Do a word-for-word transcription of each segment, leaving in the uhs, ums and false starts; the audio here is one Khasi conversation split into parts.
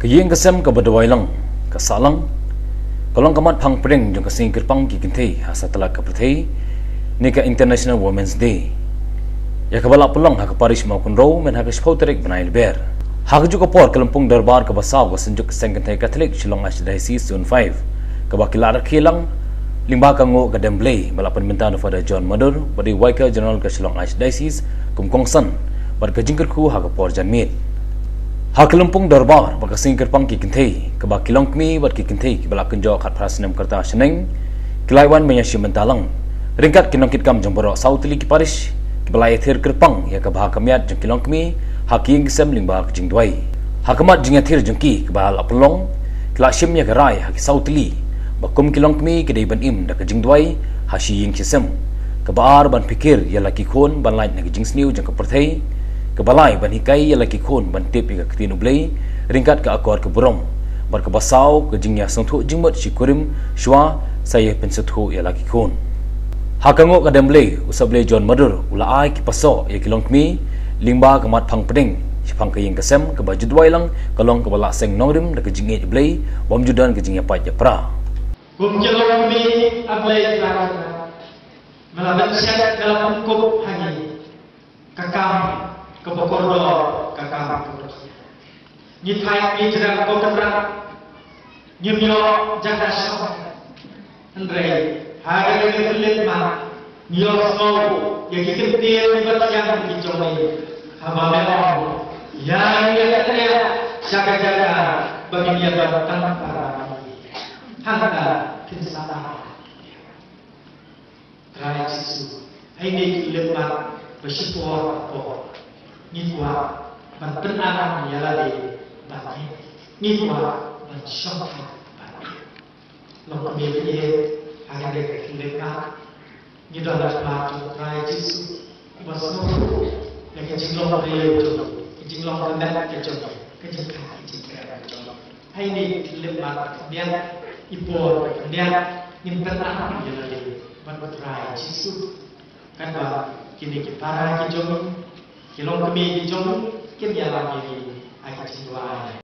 Ka ïing ka sem kaba duwai lang, ka sah lang, ka long ka mat phang pdeng jong ka sngi kyrpang ki kynthei ha satlak ka pyrthei, ne ka International Women's Day, ïa kaba la pynlong ha ka parish Mawkynrew, myn ha ka shiphew tarik bnai Lber. Ha kajuh ka por ka lympung dorbar kaba saw ka Synjuk Seng Kynthei Katholik Shillong Archdiocese Zone five, kaba ki la rakhe lang lyngba ka nguh ka dem Blei ba la pynbynta da u Father John Madur, ba dei Vicar General ka Shillong Archdiocese, kum kongsan bad ka jingkyrkhu ha ka por janmiet. Ha ka lympung dorbar bad ka sngi kyrpang ki kynthei, kaba ki longkmie bad ki kynthei kiba la kynjoh khatphra snem ka rta shaneng, ki la wan ban ïashim bynta lang ryngkat ki nongkitkam jong baroh saw tylli ki parish, kiba la ïathir kyrpang ïa ka bha ka miat jong ki longkmie ha ki ïing ki sem lyngba ka jingduwai. Ha ka mat jingïathir jong ki kaba la pynlong, ki la shim ïa ka rai ha ki saw tylli ba kum ki longkmie ki dei ban im da ka jingduwai ha shi ïing shi sem. Kaba ar, ban phikir ïa la ki khun ban lait na ka jingsniew jong ka pyrthei. Kaba lai, ban hikai ïa la ki khun ban tip ïa ka ktien U Blei ryngkat ka akor ka burom. Bad kaba saw, ka jingïasngewthuh jingmut shi kurim shuwa sa ïa pynsngewthuh ïa la ki khun. Ha ka nguh ka dem Blei, u Sopblei John Madur u la ai ki pasoh ïa ki longkmie lyngba ka mat phang pdeng shaphang ka ïing ka sem, kaba ju duwai lang ka long kaba la seng nongrim da ka jingïeit U Blei, bym ju don ka jingïapait ïapra. Kum ki longkmie, A Blei Trai, me la pynshet, me la pynkup ha ngi ka kam kaba kordor, ka kam kaba kordor. Ngi phai, ngi jrang ko Kynrad, ngim ïoh jaka shong. Hynrei ha kane ka khlieh mat ngi ïohsngew ïa ki ktien kiba thiang ki jong ngi, haba me ong, ïa ngi ïa kane sha ka jaka ba ngin ïa don tang para. Hangta kin sa Trai Jisu, ha ine i khlieh mat ba shipor por ngi kwah ban pynarap ïa lade bad ngi, ngi kwah ban shongthait bad ngi. Longkmie ba ïeit, ha kane ka khlieh mat ngi don ha khmat jong Trai Jisu, uba sngewthuh ïa ka jinglong briew jong ngi, ka jinglong kyrmet ka jong ngi, ka jingkha ka jingkren ka jong ngi. Ha ine i khlieh mat khyndiat, i por khyndiat, ngin pynarap ïa lade bad U Trai Jisu. Katba kine ki para ki jong ngi, ki longkmie ki jong ngi, kin ïalam ïa ngi ha ki jingduwai.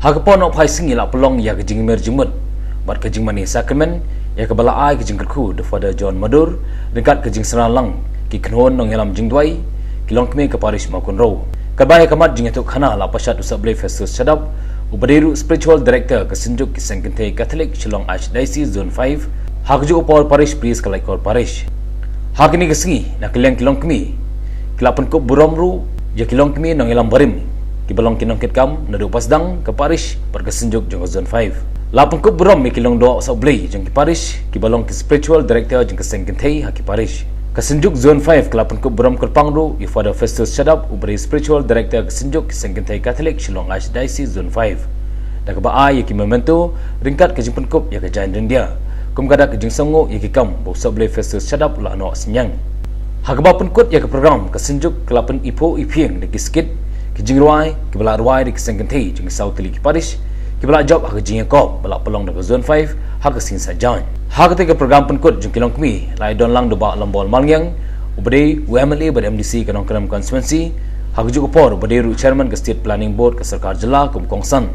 Ha ka por nohphai sngi la pynlong ïa ka jingmir jingmut bad ka jingmane sakramen, ïa kaba la ai ka jingkyrkhu da u Father John Madur ryngkat ka jingsynran lang ki kynhun nongïalam jingduwai, ki longkmie ka parish Mawkynrew. Katba ïa ka mat jingïathuhkhana la pynshad u Sopblei Festus Shadap, uba dei ruh Spiritual Director ka Synjuk ki Seng Kynthei Katholik Shillong Archdiocese Zone five, ha kajuh ka por Parish Priest ka Laitkor Parish. Ha kine ki sngi, na ka liang ki longkmie, ki la pynkup burom ruh ïa ki longkmie nongïalam barim, kiba long ki nongkitkam naduh ba sdang ka parish bad ka synjuk jong ka Zone five. La pynkup burom ïa ki lyngdoh sohblei jong ki parish, kiba long ki Spiritual Director jong ki Seng Kynthei ha ki parish. Ka synjuk Zone five ka la pynkup burom kyrpang ruh ïa u Father Festus Shadap, uba dei Spiritual Director ka synjuk ki Seng Kynthei Katholik Shillong Archdiocese Zone five, da kaba ai ïa ki memento ryngkat ka jingpynkup ïa ka jaiñ ryndia, kum ka dak ka jingsngewnguh ïa ki kam ba u Sohblei Festus Shadap u la noh synñiang. Ha kaba pynkut ïa ka program, ka synjuk ka la pyniphuh iphieng da ki skit, ki jingrwai kiba la rwai da ki Seng Kynthei jong ki saw tylli ki parish, kiba la jop ha ka jingïakop ba la pynlong da ka Zone five ha ka sngi Saitjaiñ. Ha katei ka program pynkut jong ki longkmie, la ïadon lang da u Bah Lambol Malngiang, uba dei u M L A bad M D C ka Nongkrem Constituency, ha kajuh ka por uba dei ruh Chairman ka State Planning Board ka Sorkar Jylla kum u kongsan.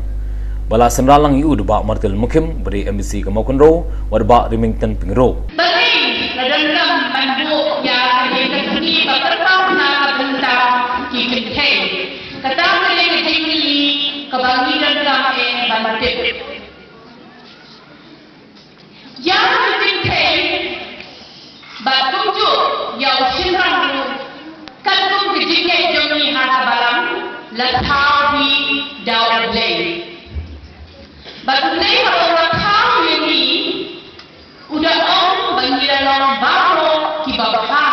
Ba la synran lang ïa u da u Bah Martil Mukhim, uba dei M D C ka Mawkynrew, bad u Bah Remington Pyngrope. Balei la donkam ban buh ïa kane ka sngi ba kyrpang na ka bynta ki kynthei? Kata ka dei ka jingkylli kaba ngi donkam eh ban tip. Ïa ki kynthei, bad kum La thaw hi da U Blei. Bad U Blei haba u la thaw ïa ngi, u da ong ba ngi la long baroh kiba bha.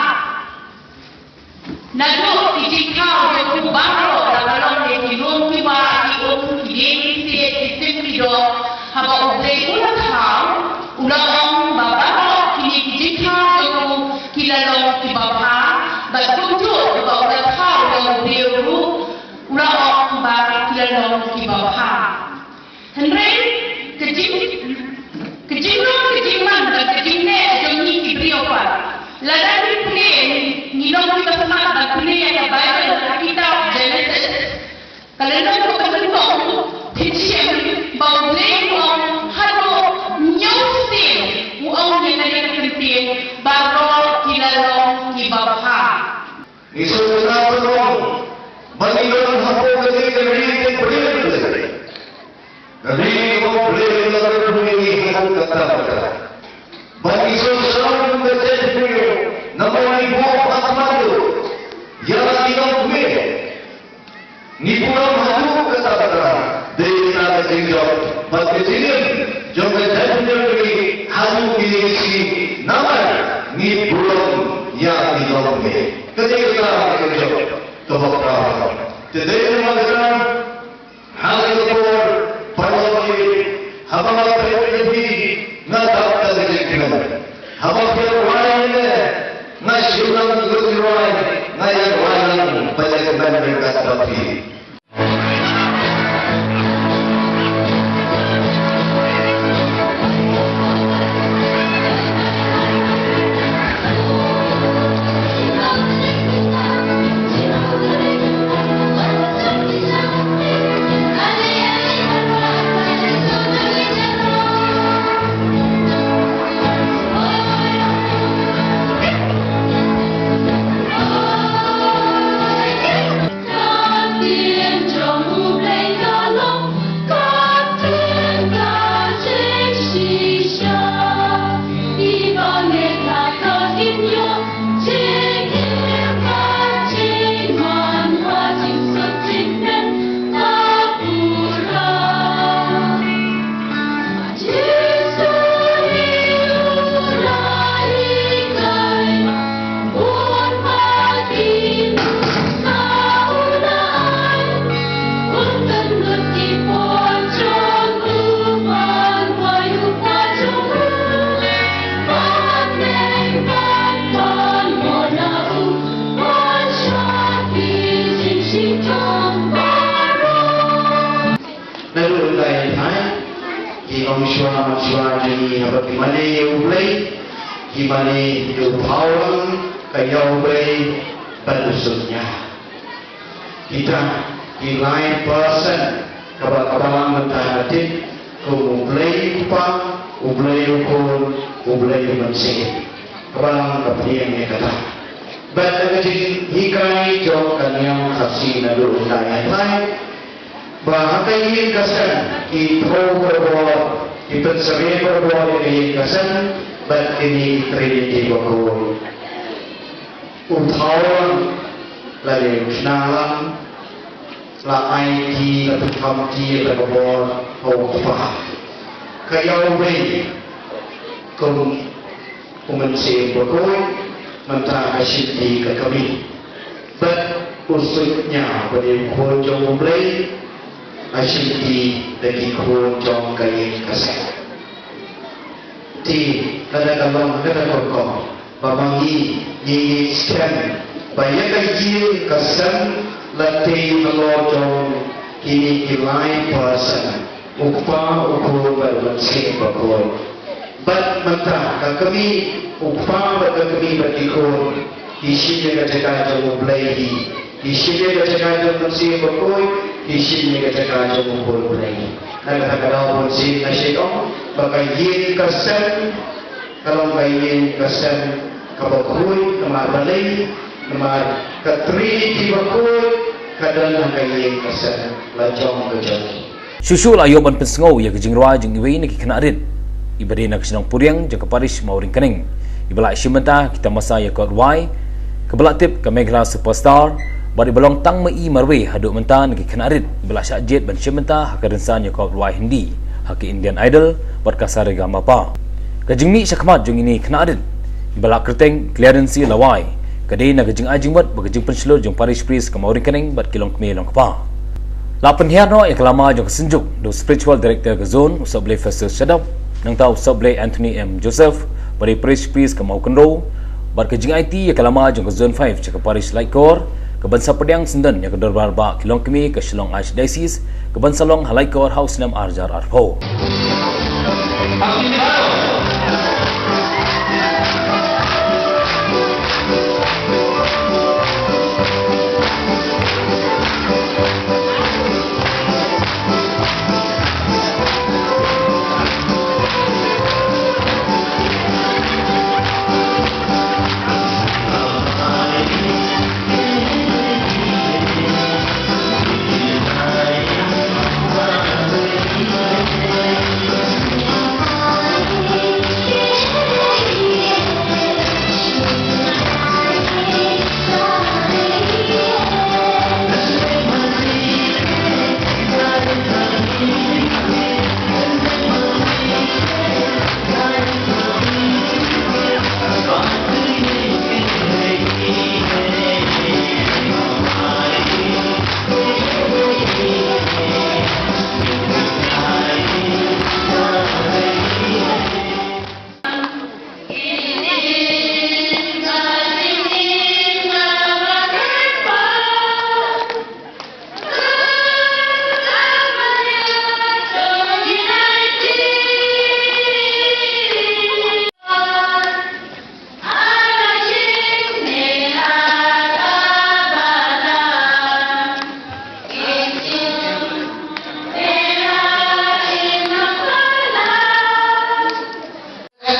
Naduh ki jingthaw jong u baroh, la ka long ïa ki lum ki wah, ki um ki dieng ki siej, ki sim ki doh, haba U Blei u la thaw, u la ong ba baroh kine ki jingthaw jong u ki la long kiba bha, bad kumjuh uba u la thaw ïa u briew ruh, u la ong ba ki la long kiba bha. Hynrei ka jing, ka jinglong, ka jingman bad ka jingleh jong ngi ki briew pat, lada ngi pule, ngi long kiba smat ban pule ïa ka Baibl ha ka kitab Genesis, ka lynnong kaba nyngkong, phin shem ba U Blei u ong haduh hynñiew sien, u ong ïa kane ka kyntien, baroh ki la long kiba bha. Ngi sngewthuh ba ngi don hapoh kane ka ri kaba briew. Ka ri kaba briew, la ka ri kaba briew ha kata kata. Ba ngi sngewthuh ba ka jaitbynriew, namar ngi buh ha khmat ïa la ki longkmie. Ngi burom haduh katta katta, dei na ka jingjop bad ka jingim jong ka jaitbynriew haduh kine ki sngi, namar ngi burom ïa ki longkmie. Ka dei kata ka jingjop kaba khraw. Te dei namar kata, ha kane ka por, paralok, haba nga peit ïa phi, nga dap da ka jingkmen. Haba phi rwai ïa nga, nga shim lang ka jingrwai, nga ïa rwai lang bad ïa kmen ryngkat bad phi. Naduh mynta ïa ki, ki ong shuwa man shuwa jong ngi haba ki mane ïa U Blei, ki mane ïa u Phawlang, ka Ïawbei bad u Sutñia. Kita ki lai person kaba ka Balang mynta ka tip kum U Blei u Kpa, U Blei u Khun, U Blei u Mynsiem. Ka Balang ka pdiang ïa kata. Bad ka jinghikai jong ka niam Khasi naduh mynta ïa ki, ba ha ka ïing ka sem ki throw barabor, ki pynsyriem barabor ïa ka ïing ka sem bad kine ki Trinity bakhuid. U Phawlang lane u Khnarlang la ai kti, la pynkham kti ïa ka bor ha u Kpa. Ka Ïawbei kum u Mynsiem Bakhuid, mynta ka shim kti ka kmie. Bad u Sutñia, ba dei u khun jong U Blei, la shim kti da ki khun jong ka ïing ka sem. Te lada ka long kata ka rukom, ba ma ngi, ngi, ngi skhem ba ïa ka ïing ka sem la tei halor jong kine ki lai person, u Kpa, u Khun bad u Mynsiem Bakhuid. Bad mynta ka kmie, u Kpa bad ka kmie bad ki khun ki shim ïa ka jaka jong U Blei hi. Ki shim ïa ka jaka jong U Mynsiem Bakhuid, ki shim ïa ka jaka jong U Khun U Blei. Na kata ka daw bun sien nga shu ong ba ka ïing ka sem ka long ka ïing ka sem kaba khuid namar balei, namar ka Trinity bakhuid ka don ha ka ïing ka sem la jong ka jong. Shuh shuh la ïoh ban pynsngew ïa ka jingrwai jong iwei na ki khynnah rit iba dei na ka shnong Puriang jong ka parish Mawryngkneng, iba la shim bynta kita masa ïa ka rwai kaba la tip ka Meghla Superstar, Bad iba long tang ma i marwei haduh mynta na ki khynnah rit iba la shah jied ban shim bynta ha ka rynsan ïakob rwai Hindi ha ka Indian Idol bad ka Saregamapa. Ka jingmih shakhmat jong ine i khynnah rit iba la kyrteng Clarence Lawai ka dei na ka jingai jingmut bad ka jingpynshlur jong Parish Priest ka Mawryngkneng bad ki longkmie longkpa. La pynhiar noh ïa ka lama jong ka Synjuk da u Spiritual Director ka Zone, u Sohblei Festus Shadap, nangta u Sohblei Anthony M Joseph, ba dei Parish Priest ka Mawkynrew, bad ka jingaiti ïa ka lama jong ka Zone five sha ka Parish Laitkor ka ban sa pdiang syndon ïa ka Dorbar Bah ki Longkmie ka Shillong Archdiocese ka ban sa long ha Laitkor ha u snem ar hajar arphew.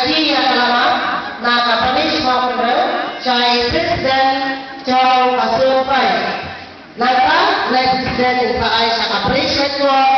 Ïa ka lama na ka parish Mawkynrew, sha i president jong ka Zone five. Nangta, u president in sa ai sha ka parish headquarter.